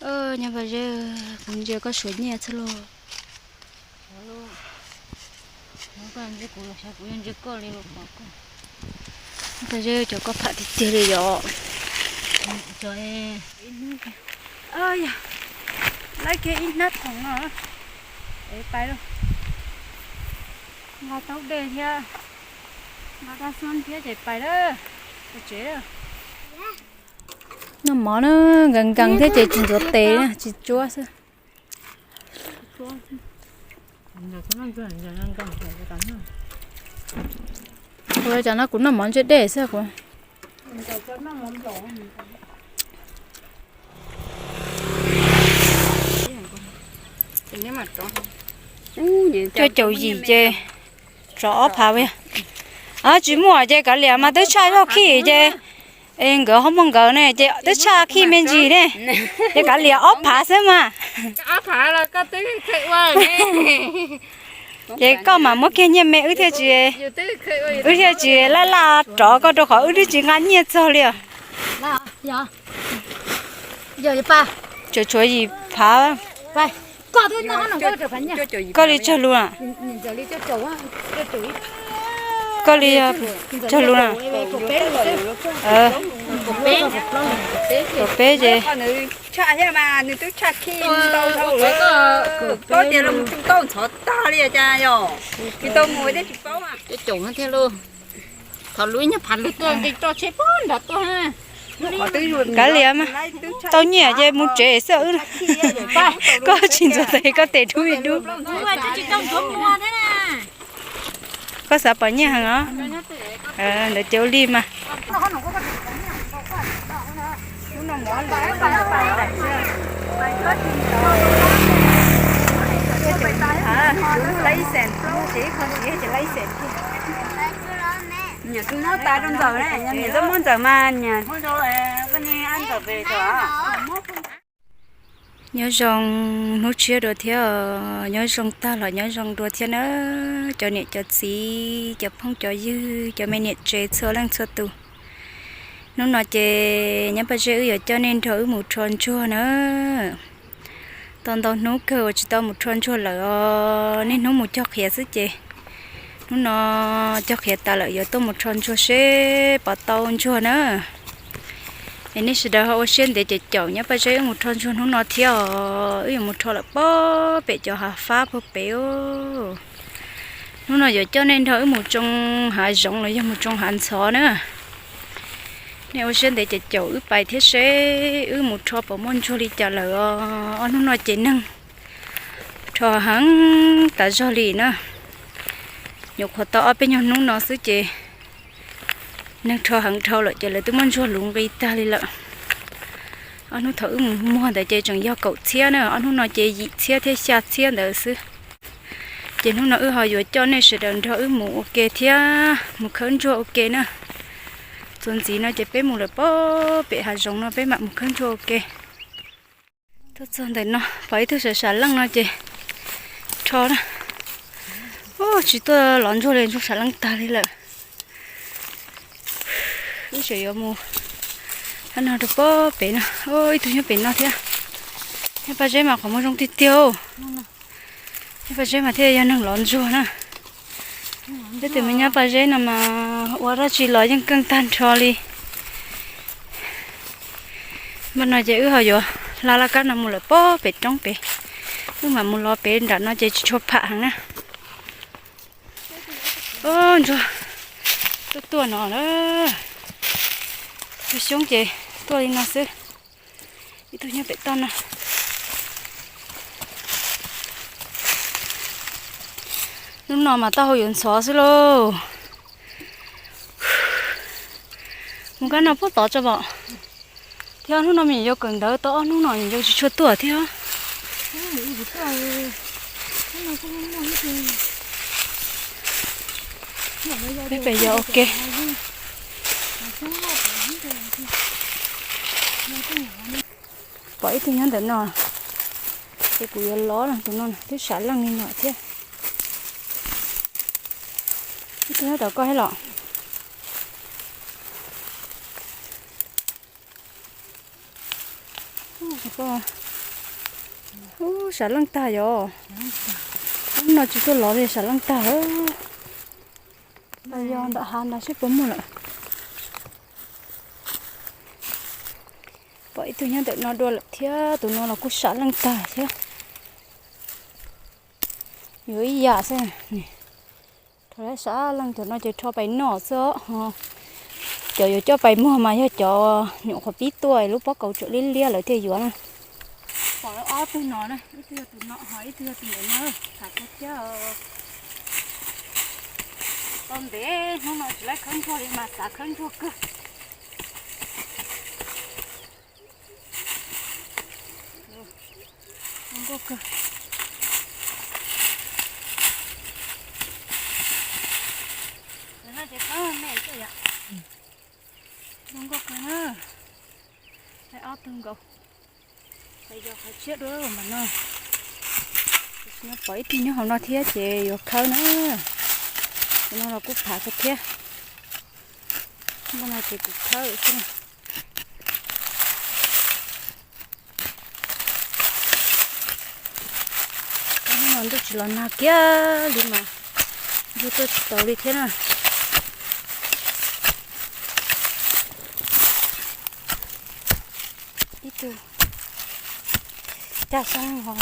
Nyob Paj Zeb, kuv ntsia koj suav nyiaj txhij lauj. Paj Zeb, cov koj pham tiag tiag li yom. Laib kiag ib hnab khoom no es pais lauj. Nqa taub dej thiab, nqa kab xab thiab ces pais lawm, pais tsev lawm. Noj mov na, nkees nkees thiab ces tsis ntxuav tes, tsis tsuab xwb. Kuv cov no kuv noj mov ntsej dej xwb kuv. Cuaj caum yim ces tsov ob phav. Tsis muaj ces kav liam mas twb tshaj zog khij ces, nkawd ho muaj nkawd ne ces twb tshaj khij me ntsis ne, ces kav liam ob phav xwb mas. Ces koj mam muab kiag nyiaj me wb thiaj tsis, wb thiaj tsis laj laj rov koj rau qhov wb twb tsis nqa nyiaj txog li os. Tsuav tshuav yim phav. Koj li tsawg lus na? Koj li tsawg lus na? Kaum peb ces nws twb tshaj khij ntau dhau lawm, paub tias los mus tsuj tauj ntxhov tag li cas yog tsis tau mus thiab tsis paub. Thaum lub ib nyuag phav lug tuaj nqis roj tsheb pog nrad tuaj. Kav liam mas, tau nyiaj ces mus tsev xwb wb. Koj tsis ntxuav tes koj tes dub ib dub. Koj xav pom nyiaj heev os. Ntawd ces ua li mas. Nyiam tus nab tas rau ntxawm, nyiam tus muab ntxawm mas nyiam. Nyob zoo hnub tshiab dua thiab, nyob zoo tag los nyob zoo dua thiab na, cov niam cov txiv, cov phooj cov ywg, cov me niam tsev txhua leej txhua tus. Hnub no ces nyab Paj Zeb wb yuav coj nej nrog wb mus rho ntsuag na. Tau ntau hnub kawg uas tsis tau mus rho ntsuag lawm os, niaj hnub mus cog qhiav xwb ces hnub no cog qhiav tas lawm yuav tuaj mus rho ntsuag seb puas tau ntsuag na. Es nej sawv daws ho ua siab ntev ces caum nyab Paj Zeb wb mus rho ntsuag hnub no thiab os, wb yuav mus rho lawm puag pem cov hav fab puag pem os. Hnub no yuav coj nej nrog wb mus tsoo hav zoov los yog mus tsoo hav ntxhov na. Nej ua siab ntev ces caum wb pais thiab seb wb mus rho puas muaj ntsuag li cas lawm os. Ob hnub no ces neeg rho heev tas zog li na. Nyuam qhuav tau ob peb nyuag hnub no xwb ces neeg rho heev dhau lawm ces lawv twb muab ntsuag luv nqi tag li lawm. Ob hnub thaum wb mus muag ntawd ces tseem yog kaum txhiab na, ob hnub no ces yim txhiab thiab xya txhiab ntawd xwb. Ces hnub no wb ho yuav coj nej sawv daws nrog wb mus ua ke thiab, mus khawb ntsuag ua ke na. Txuas ntxiv no ces peb mus lawm puag pem hav zoov no peb mam mus khawb ntsuag ua ke. Tuaj txog ntawm no pom ib tug sam sam leej no ces rho na. Tsis tuaj lov ntsuag li, ntsuag sam leej tag li lawm. Wb tseem yuav mus no rau puag pem no, ib tug nyob pem no thiab. Nyab Paj Zeb mas qhov muag zoo tiag tiag. Nyab Paj Zeb mas thiaj yog neeg lov ntsuag na. Peb tus me nyab Paj Zeb no mas ua dab tsi los yeej keej tag nrho li. Npaj no ces wb ho yuav hla laj kab no mus lawm puag pem roob pem. Wb mam mus los pem nram no ces tsis tshua pham heev na. Ntsuag tuaj tuaj no lawm. Tus xyoob ces tuaj li no xwb. Ib tug nyob pem toj no. Hnub no mas taub hau yuav ntxhov xwb lauj. Mus kab no puag tod tso pom. Thiab hnub no me nyuam yaus kawm ntawv tau ob hnub no me nyuam yaus tsis tshua tuaj thiab. Peb pem yos ua ke. Pom ib tug nyob ntawm no, ces kuv yuav lov no, tus no twb sam leej li no thiab. Ib tug nyob tom koj thiab los. Ub, sam leej tag yom. Ub, no tsis tuaj lov li, sam leej tag. Yog ntawm hav no seb puas muaj lawm. Pom ib tug nyob ntawm no dua lawm thiab, tus no los kuj sam leej tag thiab. Yuav ib yam xwb. Rho lawm sam leej, cov no ces rho pais noj xwb os. Cov yuav coj pais muag mas yog cov nyuam qhuav pib tuaj lub pob kaus tseem liab liab lawv thiaj yuav na. Pom lawv ob tug no na, ib tug yog tus no ho ib tug yog tus ntawm no. Tham kawg thiab. Tau ntev hnub no tsis laib khawb ntsuag li mas xav khawb ntsuag kawg. Zoo nkauj kawg. Zoo nkauj kawg na. Ob tug nkaus. Qhov yog qhov tshiab dua mas no. Tam sim no pom ib tug nyob hauv no thiab ces yuav khawb na. Tus no los kuj phav kawg thiab. Npaj no ces kuv khawb xwb na. Ntuj tsis los nag kiag li mas ntsuag tuaj tsis tau li thiab na. Ib tug caj xyoob ho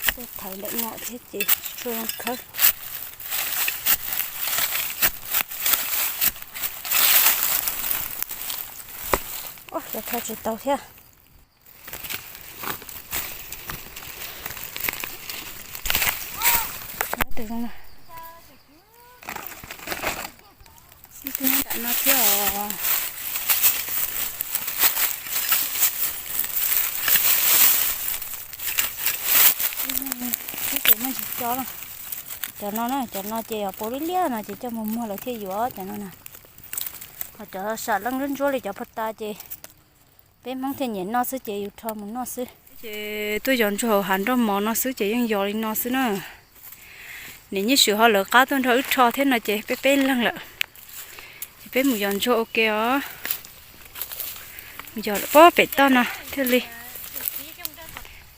tuaj thawv ntawm no thiab ces tsis tshua zoo khawb. Ua, cov thawv tsis tau thiab. Tus zoo na. Ib tug nyob nram no thiab os. Ib tug muaj ntsis co na. Cov no na, cov no ces yog puas liab liab no ces coj mus muag lawv thiaj yuav cov no na. Ho cov sam leej ntsuab ntsuab li cov pag tas ces peb Hmoob thiaj nyiam noj xwb ces yus rho mus noj xwb. Ces tuaj yos ntsuag hauv hav nroj mov no xwb ces yeej yos li no xwb na. Niam Nyiaj Swm ho lawv qab tuaj nrog wb rho thiab no ces peb peb leeg lawm. Ces peb mus yos ntsuag ua ke os. Mus yos lawm pob pem toj no thiaj li.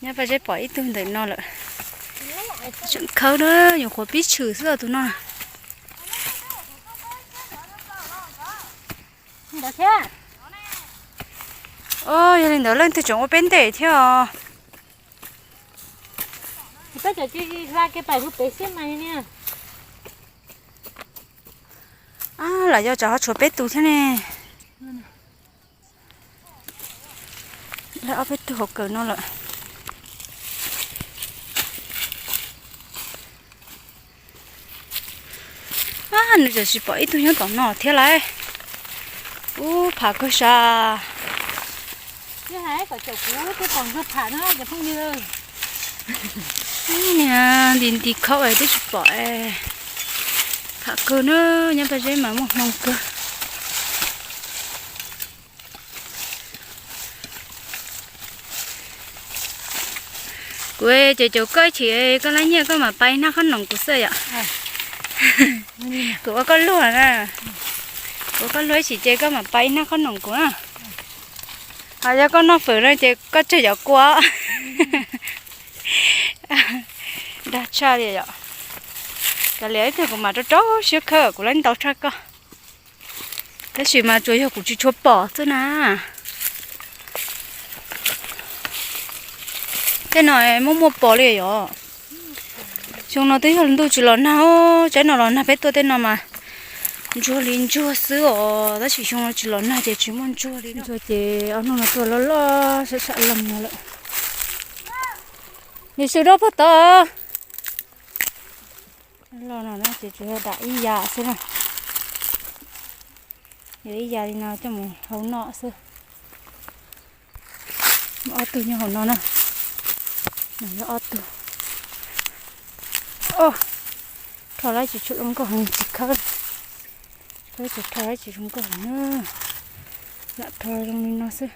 Nyob Paj Zeb pom ib tug ntawm no lawm. Tseem khawb na, nyuam qhuav pib tshwm xwb os tus no. Yog li ntawd leej twg tseem ua peb ntej thiab os. Lam yog tsam ho tshuav peb tus thiab ne. Lawv ob peb tug hauv kawm no lawm. Nws tseem tsis pom ib tug nyob tom no thiab lauj. Ub, phav kawg sas. Niag nti nti khaub twb tsis pom. Phav kawg na, nyob Paj Zeb mas muaj hmoo kawg. Kuv ces caum koj ib chim, koj lab nyiaj koj mam pab ib hnab qhob noom kuv xwb yom. Kuv ua koj luag na. Kuv ua koj luag ib chim ces koj mam pab ib hnab qhob noom kuv na. Ho yog koj noj fawm no ces koj tseg cov kua. Dag tshaj li yom. Kav liam ib tug kuv mam rau rau siab khawb kuv lab ntau tshaj koj. Tab sis mas tsuas yog kuv tsis tshua pom xwb na. Tej no muaj muaj pom li yom. Xyoo no twb yog ntuj tsis los nag, tsaib no los nag peb tuaj tej no mas ntsuag li ntsuag xwb os, tab sis xyoo no tsis los nag ces tsis muaj ntsuag li. Ntsuag ces ob hnub no tuaj loj loj sab sam leej no lawm. Nws swm rau puag tod. Loj no ces tsuas yog dam ib yam xwb na. Yog ib yam li no coj mus hau noj xwb. Muaj ob tug nyob hauv no na. No yog ob tug. Rho lawm tsis tshua zoo nkauj heev, tsis khawb. Khawb ces rho lawm tsis zoo nkauj heev na. Lam rho zoo li no xwb.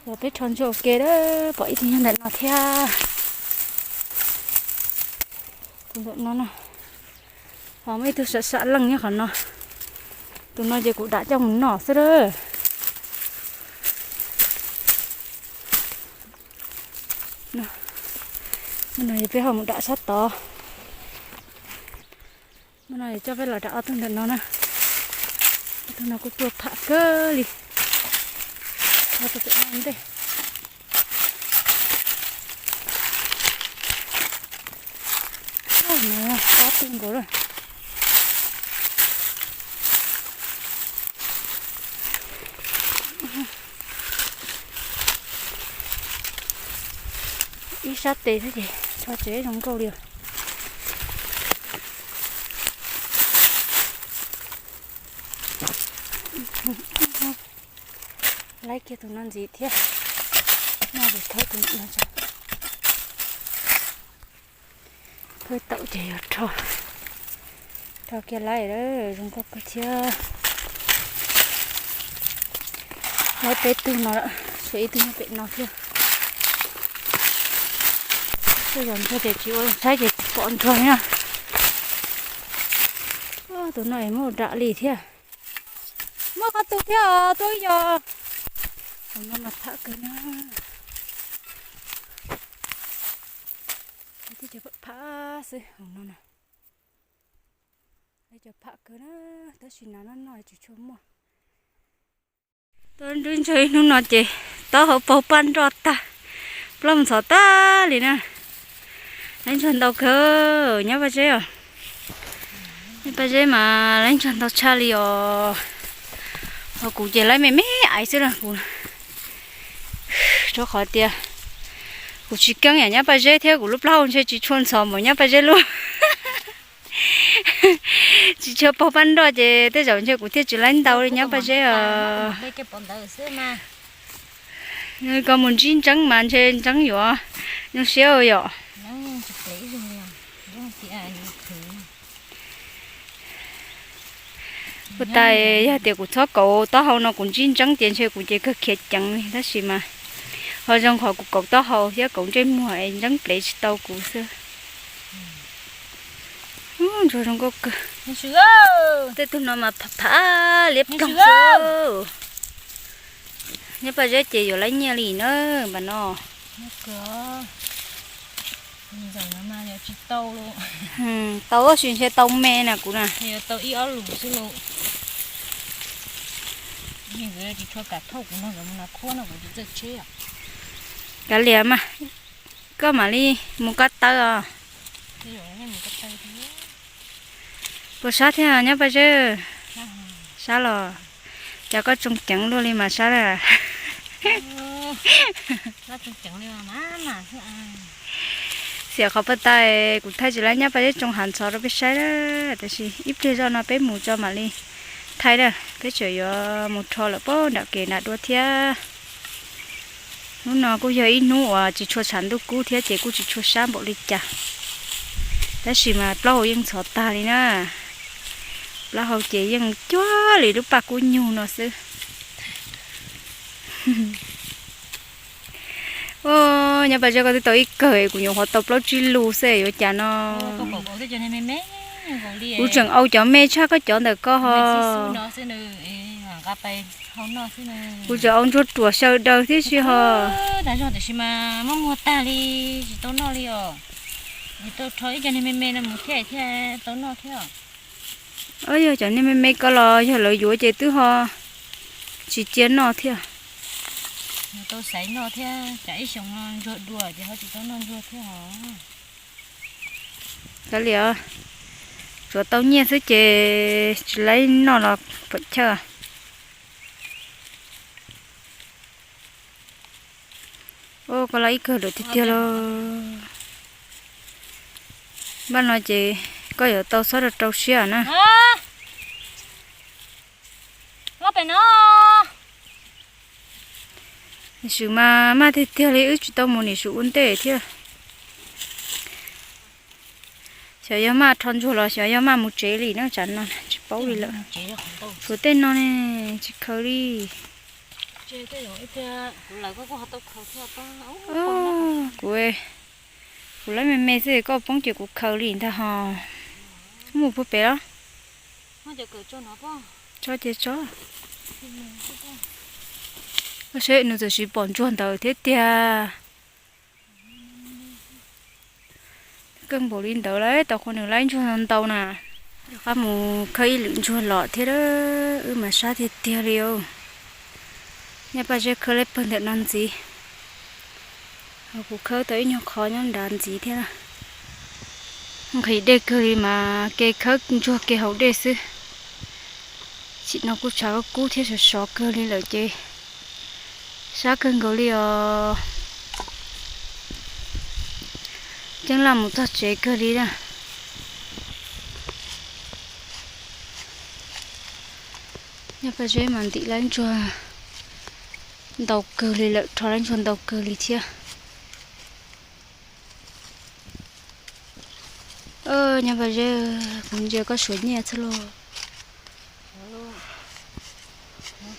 Los peb rho ntsuag ua ke, pom ib tug nyob ntawm no thiab. Tus ntawm no no. Ho muaj ib tug sam sam leej nyob qhov no. Tus no ces kuv dam coj mus noj xwb lawm. Hnub no peb ho mus dam sab tod. Hnub no coj peb los dam ob tug ntawm no na. Ob tug no kuj tuaj pham kawg li. Ob tug pem no ntej. Ob tug nkaus lawm. Ib sab tes xwb ces tso tsev zoo nkauj li. Laib kiag tus no ntxiv thiab. Noj tus thawb tus no tso. Thawb taum ces yog rho, rho kiag laib zoo nkauj kawg thiab. Laib peb tug no lawm, tshuav ib tug nyob pem no thiab. Tuaj yos ntsuag ces tsis ua saib ces tsis pom ntsuag na. Tus no es muab dam li thiab. Muaj qhov tus thiab os, tuaj yos. Hauv no mas pham kawg na. Thiab cov pham xwb hauv no na. Lawv cov pham kawg na, tab sis nas noj noj tsis tshua muaj. Tuaj nrub ntsuag ib hnub no ces taub hau paug paj nroj tag, plaub mus ntxhov tag li na. Laib ntsuag ntau kawg nyob Paj Zeb os. Nyob Paj Zeb mas laib ntsuag ntau tshaj li os. Ho kuv ces laib me me aiv xwb na kuv. Rau qhov tias kuv tsis keeb yam nyob Paj Zeb thiab kuv lub plaub hau ntshe tsis tshua ntxhov npaum nyob Paj Zeb lub. Tsis tshua paug paj nroj ces tej zaum ntshe kuv thiaj tsis laib ntau li nyob Paj Zeb os. Koj mus ntsib ntseeb mas ntshe ntseeb yuav zoo siab yom. Puas tas yog tias kuv txhob kauv taub hau no kuv ntsib ntseeb ces ntshe kuv ces kawg khiav ceev li tab sis mas ho zoo qhov kuv kauv taub hau thiab kauv ntsej muag es ntseeb plev tsis tau kuv xwb. Ntsuag zoo nkauj kawg. Tej tug no mas phav liab ploog xwb. Nyob Paj Zeb ces yuav laib nyiaj li na, npam no. Tau tab sis ntshe tau me na kuv na. Kav liam mas, koj mam li mus koj tawb os. Puas sab thiab nyob Paj Zeb? Sab los? Cas koj tsoo ceev luaj li mas sab na. Xiam qhov puas tas kuv thaij tsis laib nyob Paj Zeb tsoo hav ntxhov rau peb saib na. Tab sis ib pliag zoj no peb mus tso mam li thaij na, peb tseem yuav mus rho lawm pob nram kev nram dua thiab. Hnub no kuj yog ib hnub uas tsis tshua tshav ntuj kub thiab ces kuj tsis tshua sab npaum li cas. Tab sis mas plaub hau yeej ntxhov tag li na. Plaub hau ces yeej cuag li lub paj kub nyug no xwb. Nyob Paj Zeb koj twb tau ib kawg, kuv nyuam qhuav tau plaub tsib lus xwb yuav cas no. Kuv tseem au cov me tshaj koj cov ntawm koj ho. Kuv tseem au ntsuag ruam xyaw daws thiab si ho. Tab sis mas muab muag tag li, tsis tau noj li os. Tau rho ib co niag me me no mus thiaj thiaj tau noj thiab. Yog cov niag me me ko los yog lawv yuav ces twb ho tsis cia noj thiab. Tau xaiv noj thiab, tsam ib xyoos no ntsuag dua ces ho tsis tau noj ntsuag thiab os. Kav liam, tsuav tau nyiaj xwb ces tsis laib noj los pom chaw. Koj los ib kawg lawm tiag tiag los. Npaj no ces koj yuav tau txhob rau rau siab na. Niam Swm mas maj tiag tiag li, wb tsis tau mus niam Swm ua ntej thiab. Xyov yog maj rho ntsuag los xyov yog maj mus tsev li na, tsam no tsis paub li lawm. Tshuav tej no ne, tsis khaws li. Kuv, kuv lawv me me xwb koj poob ces kuv khaws li ntag ho. Mus puag pem los? Tso ces tso. Seb nws txawm siv pom ntsuag ntawd thiab tiag. Kawg npaum li ntawd lawm, tau qhov nws laib ntsuag ntau na. Rov qab mus khawb ib lwm ntsuag los thiab, wb mas sab tiag tiag li os. Nyab Paj Zeb khawb laib pawg ntawm no ntxiv, kuv khawb tau ib nyuag qhov nyob nrad ntxiv thiab. Nqhis dej kawg li mas ke khawb ntsuag ke haus dej xwb. Tam sim no kuj tshav kub kub thiab sov sov kawg li lawm ces sab kawg nkaus li os. Ceeb laj mus txog tsev kawg li na. Nyab Paj Zeb mas ntim laib ntsuag ntau kawg li lawm, rho laib ntsuag ntau kawg li thiab. Nyab Paj Zeb, kuv ntsia koj suav nyiaj txhua lug. Nyab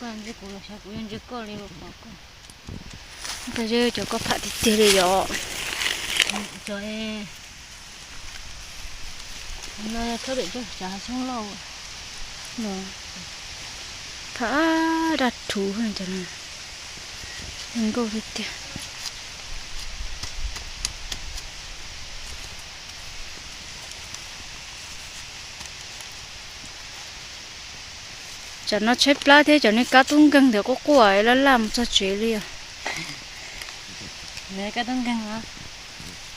Paj Zeb, cov koj pham tiag tiag li yom. Pham daj rhuv cov no, zoo nkauj tiag tiag. Tsam no tshaib plab thiab cov niag kab tub nkeeg ntawd quaj quaj laj laj mus txog tsev li os.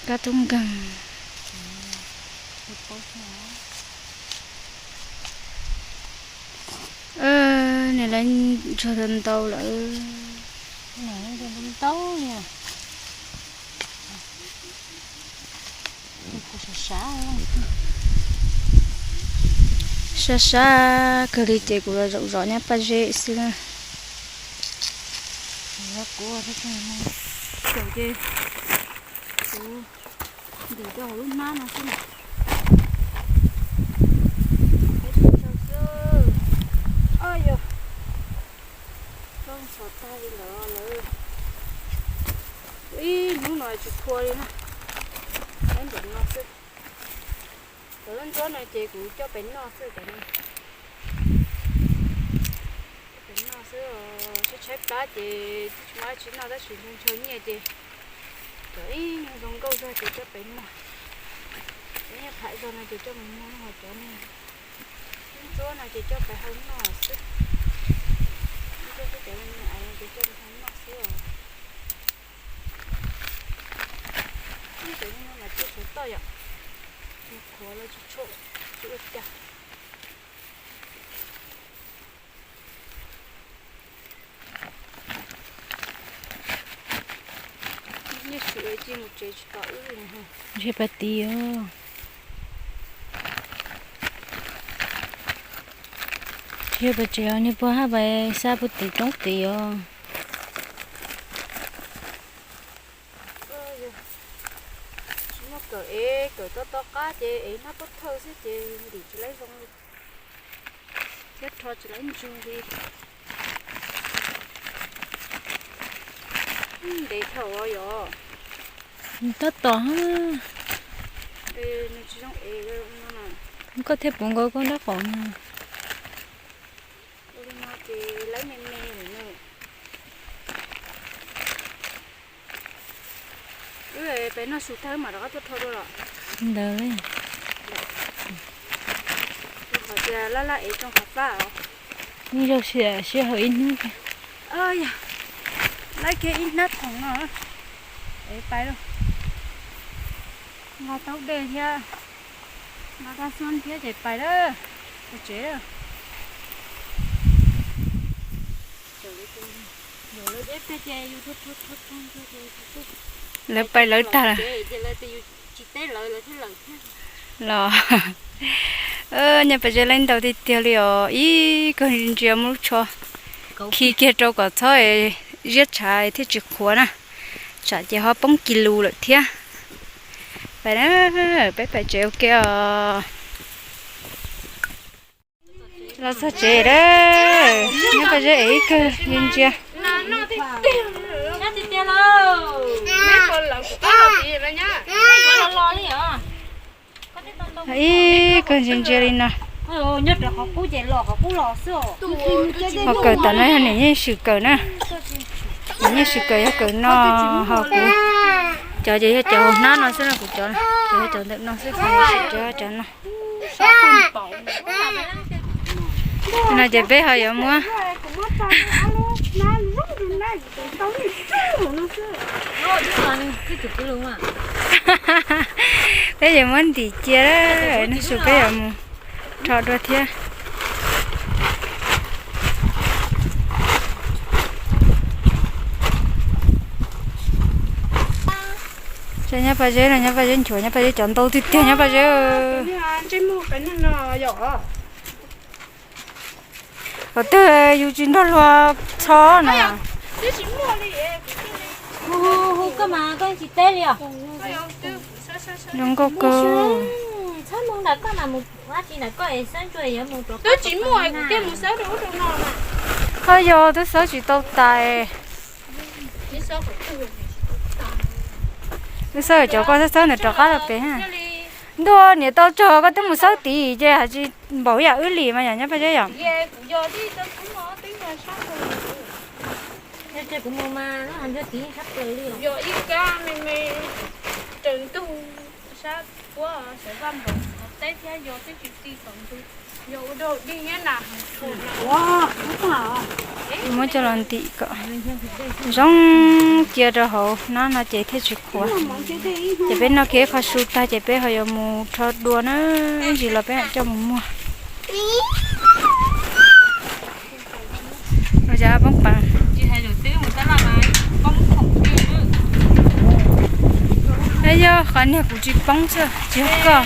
Kab tub nkeeg. Nws laib ntsuag ntau lawm. Sab sab kawg li ces kuv los zaum zov Nyab Paj Zeb xwb na. Ces kuv ntim rau hauv lub hnab no xwb na. Yog, tag li ntawd lawm. Ib hnub no tsis phua li na. Laib npaum no xwb. Cov lub ntsuab no ces kuv coj pem noj xwb cov no. Coj pem noj xwb, tshaib tshaib plab ces tsis muaj dab tsi noj tab sis ntshaw ntshaw nyiaj ces cov ib nyuag zoo nkauj zog ces coj pem noj. Cov nyuag pham zog no ces coj mus muag, ho cov niag ntsuab no ces coj pem hau noj xwb. Ntsuab xwb, cov me me ais no ces coj pem hau noj xwb os. Cov no mas tsis tshua toj yom, nws qhuav los tsis tshua, tsis ua cas. Ntshe pas tis os. Ntshe pas tsev os, niag pog haj pas xa puag tim roob tid os. Tsis muaj kawm ev, kawm tau tau qab ces ev hnab pob thawj xwb ces ntim tsis laib zoo li. Thiab rho tsis laib ntsug li. Ntev dhau yom. Tab tom, nws tsis zoo ev. Koj thiaj puv nkaus koj nraub qaum no. Ua li no ces laib me me lawm na. Wb pem noj su tag mam rov qab tuaj rho dua los. Ntawd li. Qhov tias laj laj ev tsoo qhov faj os. Yeej zoo siab sij hawm ib hnub. Yog, laib kiag ib hnab thoom no. Ev pais lauj. Nqa taub dej thiab, nqa kab xub thiab ces pais lawm, pais tsev lawm. Lawv pais lawv tag lawm. Los, nyaj pas zeb laib ntau tiag tiag li os, ib kawg ntsia muab lub tsho khi kiag rau kom txhob ziab tshav thiaj tsis qhuav na, tsam ces ho poob kis lus lawm thiab. Pais na, peb pais tsev ua ke os. Los txog tsev lawm, nyaj pas zeb ev ib kawg ntsia ntsia. Ib kawg ntsia ntsia li no. Ho kawm tom no yog niam yeej swm kawm na. Niam yeej swm kawm yog kawm no, ho kuv Cov ces yog cov hauv hnab no xwb no, kuv cov, ces yog cov ntawm no xwb, cov no. No ces peb ho yuav muab, peb yuav muab ntim cia, no su peb yuav mus rho dua thiab. Nyob Paj Zeb no, nyob Paj Zeb nchuav, nyob Paj Zeb cov ntau tiag tiag, nyob Paj Zeb. Qhov twg yus tsis nrog luag txhob na. Hu hu koj mas koj tsis teb li os. Zoo nkauj kawg. Twb tsis muaj, kuv thiaj mus xawb rau ub rau no na. Ho yog twb xawb tsis tau tas. Twb xawb cov koj xawb xawb ntawd rov qab rau pem. Ntuj, niam tau tsaug koj twb mus xawb tid ces hais tsis npaum yam wb li mas yom, nyob Paj Zeb yom. Muab coj los ntim kom zoo cia rau hauv hnab no ces thiaj tsis qhuav. Ces peb noj kiag qho su tag ces peb ho yuav mus rho dua na, ib ntsis los peb mam coj mus muag. Ua cas poob pas? Yog qhov niag kuv tsis poob xwb, tsis yog koj.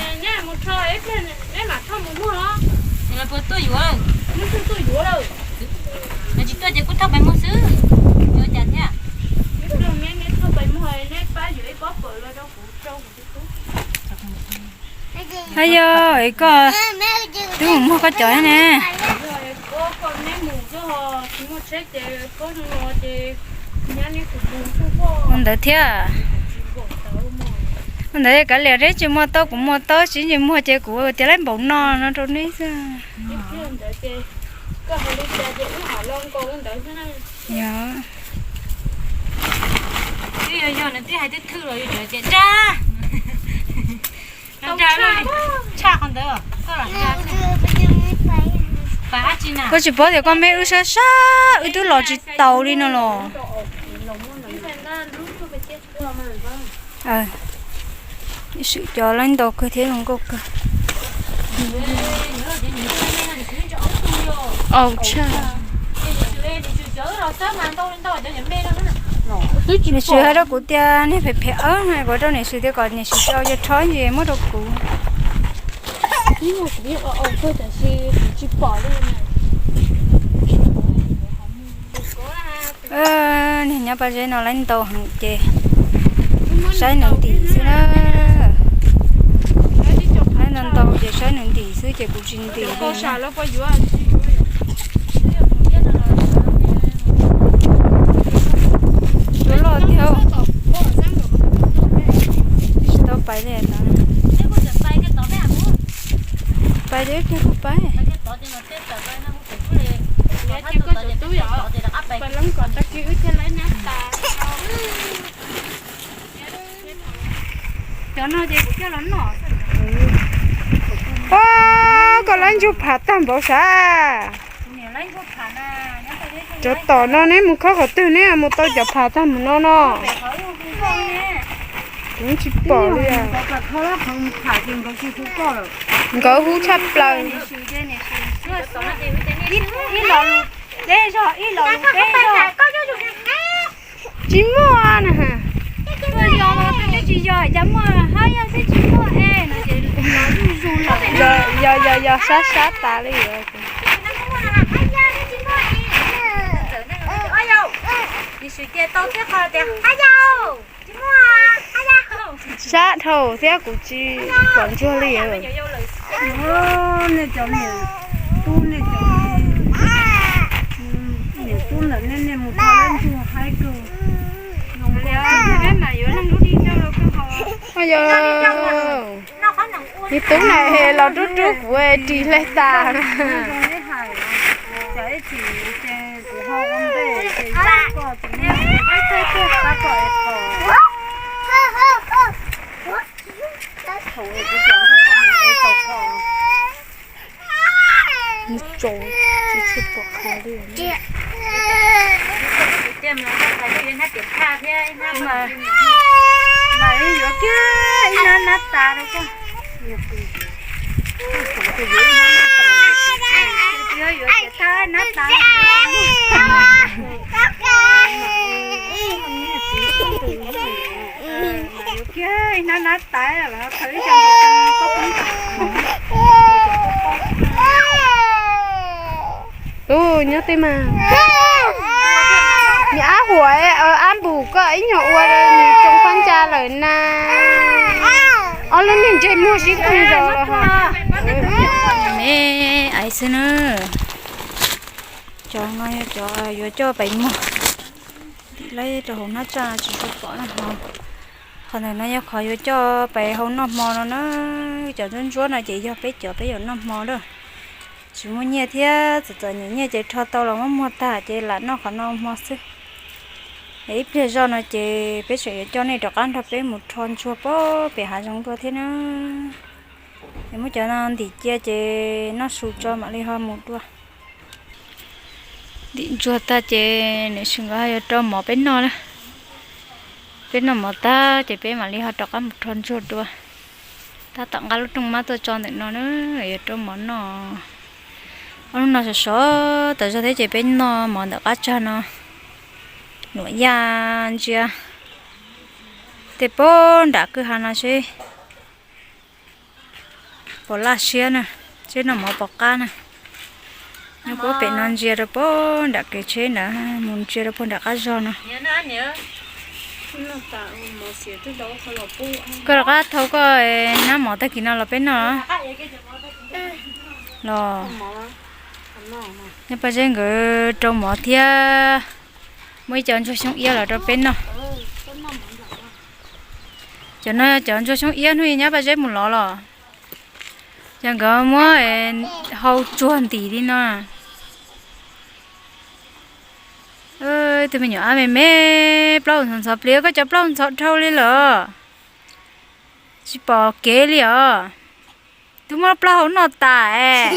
Tsis tuaj ces kuj thauj pais muag xwb, yuav cas thiab. Hab yog es koj twb mus muag koj cov thiab ne. Ua ntawd thiab. Ua ntawd kav liam, neb tsis muag tau kuv muag tau, tsis tsis muag ces kuv tias laib npaum no no rau neb xwb. Yog. Twb yog yog nws twb hais twb thwj los yus tseem tias dag. Dag, tshaj qhov ntawd koj los dag. Koj tsis paub tias koj me wb sab sab, wb twb los tsis taus li no los. Sim cov laib ntau kawg thiab zoo nkauj kawg. Au tshaj. Nws tsis hais rau kuv tias niag phem phem awb no, kuv rau niam Swm tias kom niam Swm tsis au ces rho ntsis muab rau kuv. Niag nyob Paj Zeb no laib ntau heev ces saib nws ntim xwb na. Laib ntau ntau ces saib nws ntim xwb ces kuv tsis ntim li. Yuav loj tiag. Tsis tau pais li. Pais li, kuj pais. Cov no ces kuv coj los noj. Koj laib ntsuag pham tag npaum sav. Cov tom no neb mus khob qhov twg neb mus tau cov pham tag mus no no. Kuv tsis pom li. Nkawd hu tshaj plaws. Tsis muaj na. Tsis yog, cas muaj hab yog twb tsis muaj es no ces los zuj zus lawm. Yog yog yog, sab sab tas li. Tsis muaj, tsis muaj. Nim sim cia tau thiab qhov tias hab yau. Tsis muaj, hab yau. Sab dhau thiab kuv tsis pom ntsuag li. Nej cov niam tub, nej cov niam tub ntawm nej, nej mus tau laib ntsuag haib kawg. Yog, niag tub na los rub rub kuv ris hle tas. Kuv ho ua ntej ces koj tsis muaj, koj tsis muaj, koj tsis muaj. Mas yuav kiag ib hnab nab tas rau koj. Yuav tias thaj nab tas. Yuav kiag ib hnab nab tas los khaws ib co ntoo koj poob. Ub, nyob tej mas. Nws ab huam, ab npum koj ib nyuag ua nws tsoo qab ntsa lawm na. Ob lub niag ntsej muag sib koog zos los. Me aiv xwb na. Cov no yog cov yuav coj pem muag. Tim lawv rau hauv hnab tsaj no tsis tshua pom na ho. Qhov ntawm no yog qhov yuav coj pem hau noj hmo no na. Cov ntsuab ntsuab no ces yog peb cov peb yuav noj hmo lawm. Tsis muaj nyiaj thiab, txom txom nyem nyiaj ces rho tau los muab muag tag ces lam noj qhov no hmo xwb. Es ib pliag zoj no ces peb tseem yuav coj nej rov qab nrog peb mus rho ntsuag pem hav zoov dua thiab na. Es muab cov no ntim cia ces noj su tso mam li ho mus dua. Ntim ntsuag tag ces niam su nkawd ho yuav rau mov peb noj na. Peb noj mov tag ces peb mam li ho rov qab mus rho ntsuag dua. Tab tom nqa lub rooj mab tuaj tso ntawm no na, yuav rau mov noj. Ob hnub no sov sov tas zog thiab ces peb noj mov ntawm qab tsag no. Nuam yaj ntsia tej pem nram kwj ha no seb puas laj siab na, seb noj mov puas qab na. Nyob puag pem no ntsia rau puag nram kev tsheb ntawd mus ntsia rau puag nram qab zog no. Koj rov qab thau koj nab mov tag kis no los peb noj los. Nyob Paj Zeb nkawd rau mov thiab. Muaj ib co ntsuag xyoob iab los rau peb noj. Cov no cov ntsuag xyoob iab hnub nyob Paj Zeb mus lov los. Cov nkawd muab hau tsuag ntim li no. Tus me nyuam ab me me, plaub ntxhov ntxhov plis, koj cov plaub ntxhov dhau li lawm. Tsis pom kev li os. Twb muab plaub hau noj tas.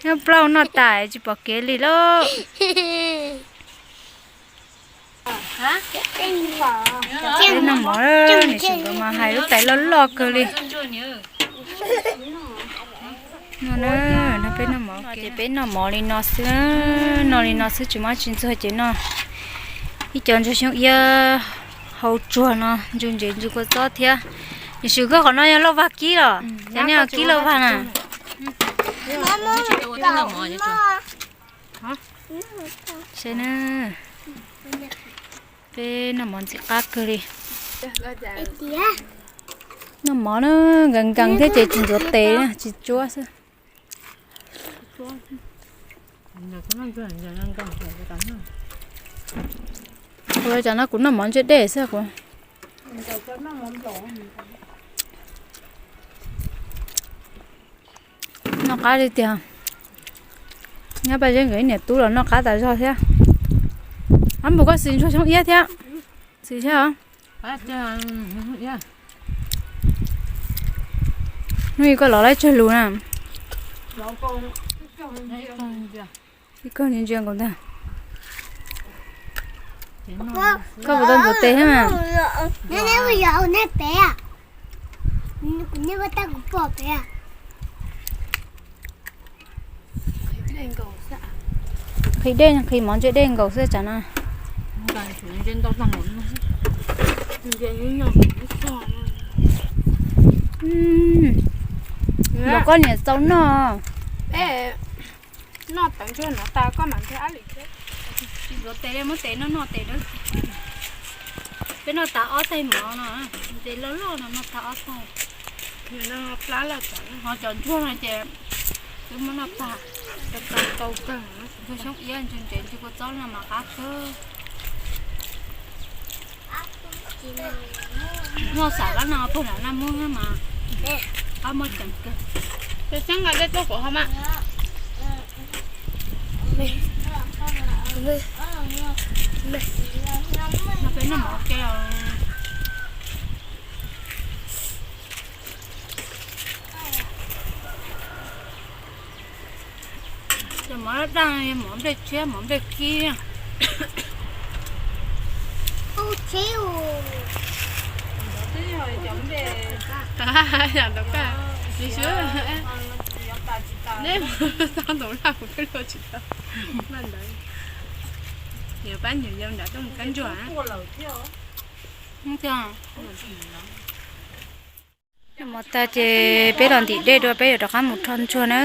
Muab plaub hau noj tas tsis pom kev li lauj. Peb noj mov, niam tsev nkawd mas hais lub tais loj loj kawg li. No na, no peb noj mov ces peb noj mov li no xwb, noj li no xwb tsis muaj tsis ntxuag ces noj ib co ntsuag xyoob iab hau tsuag no ntsu ntsev ntsu kua txob thiab. Niam tsev koj qhov no yog lauj vag kib los? Cov nej kib lauj vag na. Saib na, peb noj mov ntxim qab kawg li. Noj mov na, nkees nkees thiab ces tsis ntxuav tes tsis tsuab xwb. Kuv cov no kuv noj mov ntse dej xwb kuv. Noj qab li tiag. Nyob Paj Zeb nkawd ib niam tub los noj qab tas zog thiab. Ab npus koj xis ntsuag xyoob iab thiab. Xis thiab os. Hnub ib koj los laib tsawg lus na? Ib koj ntsia nkaus ntag. Koj puas tau ntxuav tes thiab mas? Nqhis dej, nqhis mov ntse dej nkaus xwb tsam no. Los koj niam txaus noj. Noj tawv ntsuag no tas koj mam nrhiav ab li thiab. Tsis ntxuav tes li, muab tes noj noj tes dawb. Peb noj tas ob taig mov no, tes loj loj no noj tas ob taig. Ho cov ntsuag no ces twb muab noj tag, tau kawg. Ntsuag xyoob iab ntsuag ntsev ntsuag kua txob no mas qab kawg. Muaj xav qab no puag nram Naj Muab mas qab muaj ceem kawg. Tus xeeb nqa dej tuaj kuv ho mas. No peb noj mov ke os. Cov mov daj, mov nplej tshiab, mov nplej kib. Neb tau ntaus laj kuv peb luaj tsis tau. Pab nyuam yau nram tuaj mus kab ntsuag. Mus tag ces peb los ntim dej dua, peb yuav rov qab mus rho ntsuag na.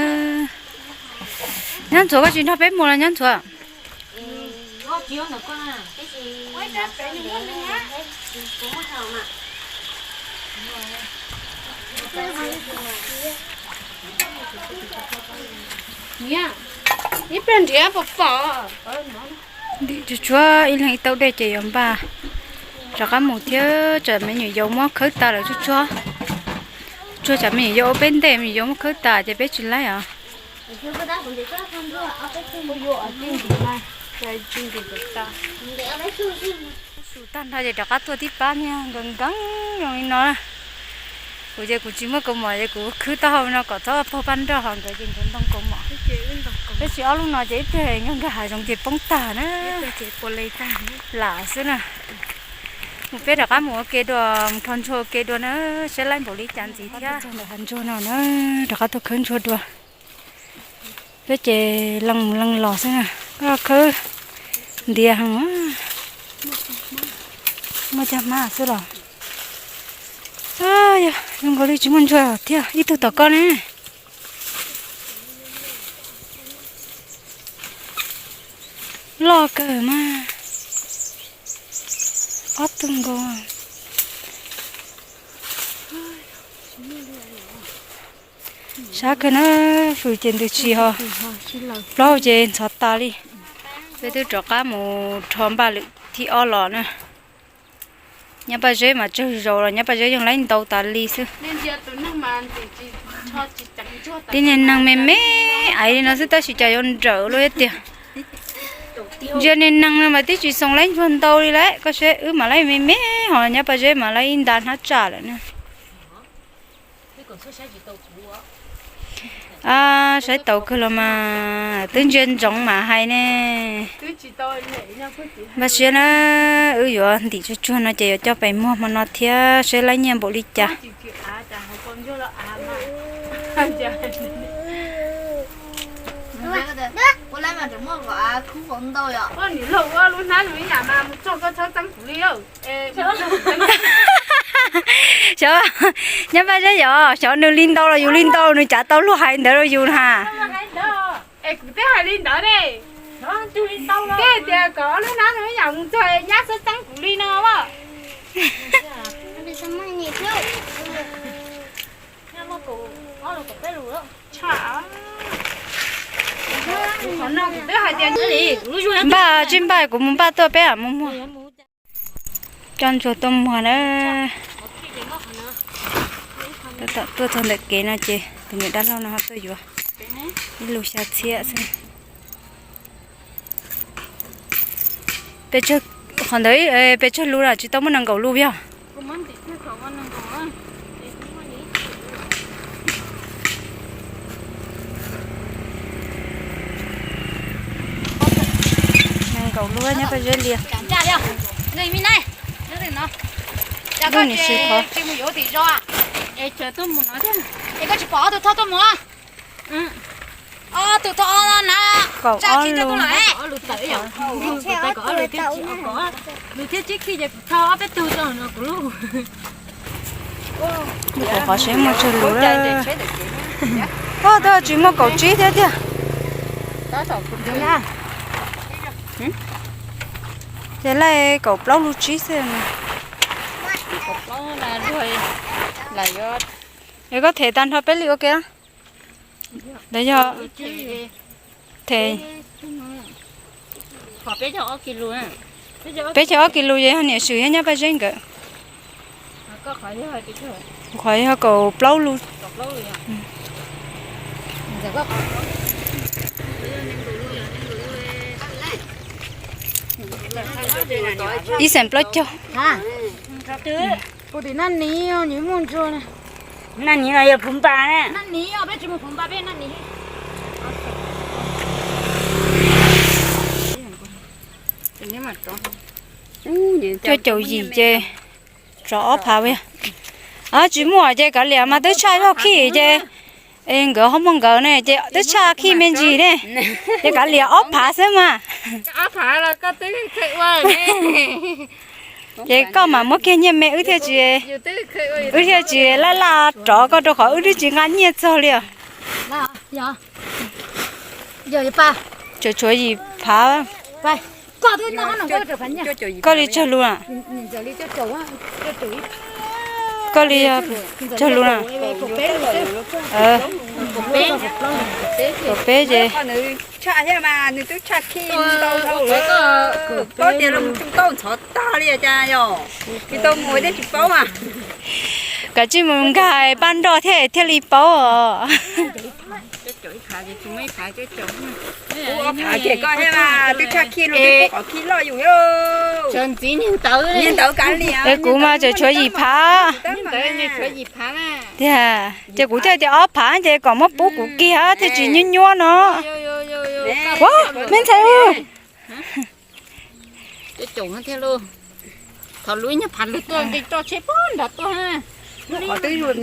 Nyob Ntxhuav, koj tsis nrog peb mus los Nyob Ntxhuav? Ib pliag nrhiav pom pom. Ntim tsuag tsuag ib leeg ib taub dej ces yuav npaj rov qab mus thiab, tsam me nyuam yaus muab khawb tas lawm tsuag tsuag. Tsuag tsam me nyuam yaus ua peb ntej, me nyuam yaus muab khawb tas ces peb tsis laib os. Su tag nrho ces rov qab tuaj tib pab niag nkees nkees zoo li no. Kuv ces kuv tsis muaj kaus mom ces kuv khwb taub hau no kom txhob paug paj nroj, ho nkawd ces nkawd ntoo kaus mom. Tab sis ob lub no ces ib pliag nkag nkag hav zoov ces poob tag na. Lam xwb na. Mus peb rov qab mus ua ke dua, mus rho ntsuag ua ke dua na, saib laib npaum li cas ntxiv thiab. Ntawm hav ntsuag no na, rov qab tuaj khawb ntsuag dua. Peb ces lees mus lees los xwb na. Koj khawb ntiav heev, muaj cag hmab xwb los. Yog zoo nkaus li tsis muaj ntsuag thiab, ib tug tom koj ne. Loj kawg mas, ob tug nkaus. Sab kawg na, fws ces ntws tsis ho, plaub ces ntxhov tas li. Peb twb rov qab mus rho npaj lwm thib ob los na. Nyab Paj Zeb mas tsawg zaus los Nyab Paj Zeb yeej laib ntau tas li xwb. Tib niag neeg me me aiv li no xwb tab sis cas yuav nrawm luaj tiag. Ntsia niag neeg no mas twb tsis xoo laib ntsuag ntau li lawm, koj saib wb mas laib me me, ho Nyab Paj Zeb mas laib ib nta hnab tsaj lawm na. Saib taus kawg los mas twb ntsia ntsoov mas hais ne. Npaj siab na, wb yuav ntim tsuag tsuag no ces yuav coj pem muag hmo no thiab saib laib nyiaj npaum li cas. Xyov, Nyab Paj Zeb yog xyov nws li ntau los yus li ntau, nws cav tau luag hais ntawd rau yus na. Kuv twb hais li ntawd ne. Twb tias kom ob lub hnab no ib yam mus txog nyab xab txeeb kuv li no. Npaj tsis npaj, kuv mus npaj tuaj peb mus muag. Coj ntsuag tuaj muag na. Tuaj txog ntawm kev no ces tus niam dab laug no ho tuaj yuav ib lus xya txhiab xwb. Pes tsawg, qhov ntawd pes tsawg lus na, tsis tau muaj nees nkaum lus yog? Nees nkaum lus nyob Paj Zeb lias. Lub nim sis qhov. Kaum ob lus. Lus thiab tsib khij ces kuv thau ob peb tug rau no kuv lub. Kuv qhov seb muaj tsawg lus. Koj twb tsis muaj kaum tsib thiab tiag. Ces laij kaum plaub lus tsib xwb. Es koj them tag nrho peb li ua ke. Ntawd yog them. Peb caug ob kis lus ces yog niam Swm thiab Nyab Paj Zeb nkawd. Kuv qhov yog kaum plaub lus. Ib xeem plaub caug. Kuv tim Naj Niv, Naj Niv no yog Phuv Npas na. Naj Niv, peb tsis mus Phuv Npas, peb Naj Niv. Cuaj caum yim ces tsov ob phav. Tsis muaj ces kav liam mas twb tshaj zog khij ces nkawd ho muaj nkawd ne ces twb tshaj khij me ntsis ne, ces kav liam ob phav xwb mas. Ces koj mam muab kiag nyiaj me wb thiaj tsis, wb thiaj tsis laj laj rov koj rau qhov wb twb tsis nqa nyiaj txog li os. Tseem tshuav yim phav. Koj li tsawg lus na? Koj li tsawg lus na? Kaum peb ces. Tshaj thiab mas nws twb tshaj khij ntau dhau lawm. Paub tias los mus tsoo tauj ntxhov tag li cas yog. Tsis tau mus thiab tsis paub mas. Kav tsij mus nkag paj nroj thiab thiaj li paub os. Ua phav ces koj thiab mas twb tshaj khij no twb pub qhov khij loj yus. Niag ntawd kav liam. Es kuv mas tseem tshuav yim phav. Tiag, ces kuv thiaj tias ob phav ces kom muab pub kuv kiag thiaj tsis nyuab nyuab no. Ua, me ntxhais.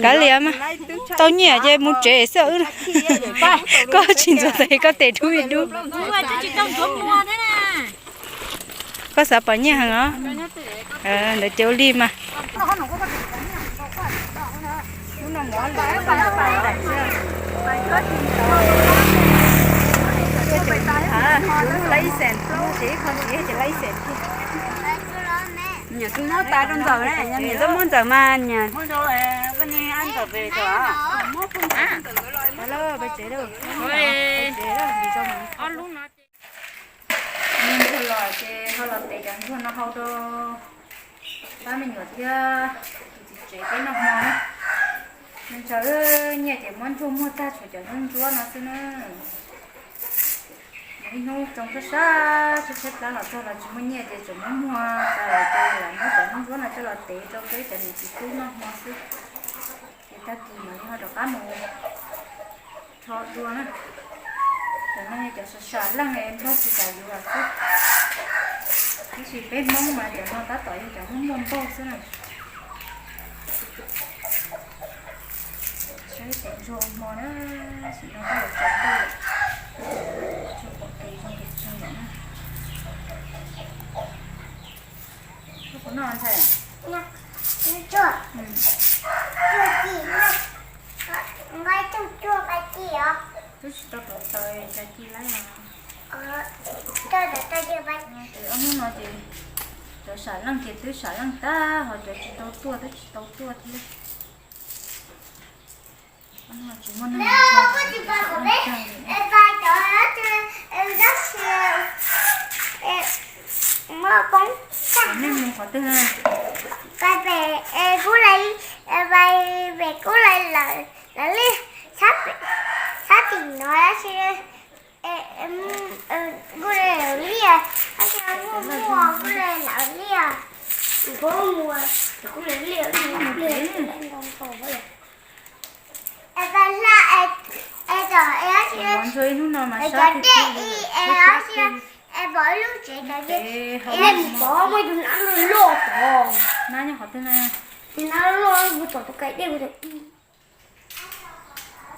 Kav liam mas, tau nyiaj ces mus tsev xwb wb. Koj tsis ntxuav tes koj tes dub ib dub. Koj xav pom nyiaj heev os. Ntawd ces ua li mas. Nyuam twb muab tas rau ntxawm na, nyuam twb muab ntxawm mas nyuam. Ntxawm pem tsev. Ntxawm los ces ho los tev cov ntsuag no hau rau pab me nyuam thiab tus txiv tsev peb noj hmo na. Ntshaw nyiaj ces muab ntsuag muag tag tshuav cov ntsuag ntsuab no xwb na. Ib hnub tsoo sab sab tshaib tshaib plab los txog los tsis muaj nyiaj ces tseem muab muag tas lawm ces lam muab cov ntsuab ntsuab no coj los tev rau peb cov niam txiv tub noj hmo xwb. Ces tag kis mam li ho rov qab mus rho dua na. Cov no yog cov sam sam leej es Nplog tsis kam yuav xwb. Tab sis peb Hmoob mas cov no tab tom yog cov Hmoob muaj npaug xwb na. Saib tes ntsuag ua hmo na, sim no koj yuav tsaus ntuj, tsuas pom kev zoo kev tshee lawm na. Koj puas noj ntxhais? Twb tsis tau tuav taws cas ci lawm. Ob hnub no ces cov sam leej ces twb sam leej tag, ho cov tsis tau tuaj twb tsis tau tuaj thiab. Tsis muaj neeg tag li. Neeg mus qhov twg? Kuv li lawv liaj, kuv li lawv liaj, kuv li liaj. Es pais hla es tom es cov dej ib es es pom ib lub tsev cov dej es mus pom muaj tus nab loj loj tod. Nab nyob qhov twg na? Tus nab loj loj kuv tom tus kaim dej kuv tau ib.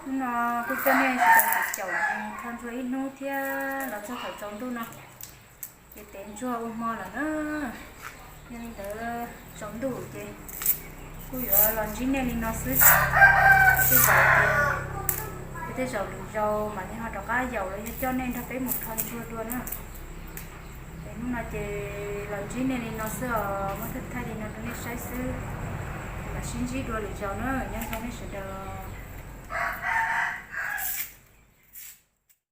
Hnub no kuj coj nej sawv daws caum caum tho ntsuag ib hnub thiab los txog thaum tsaus ntuj no. Ces tev ntsuag ua hmo lawm na. Yog li ntawd tsaus ntuj ces kuj yuav los ntsib nej li no xwb. Tej zaum, tej zaum lwm zaus mam li ho rov qab yaum los yog coj nej nrog peb mus tho ntsuag dua na. Es hnub no ces los ntsib nej li no xwb os, muab thaij thaij li no rau nej saib xwb. Mam sib ntsib dua lwm zaus na, nyob zoo nej sawv daws.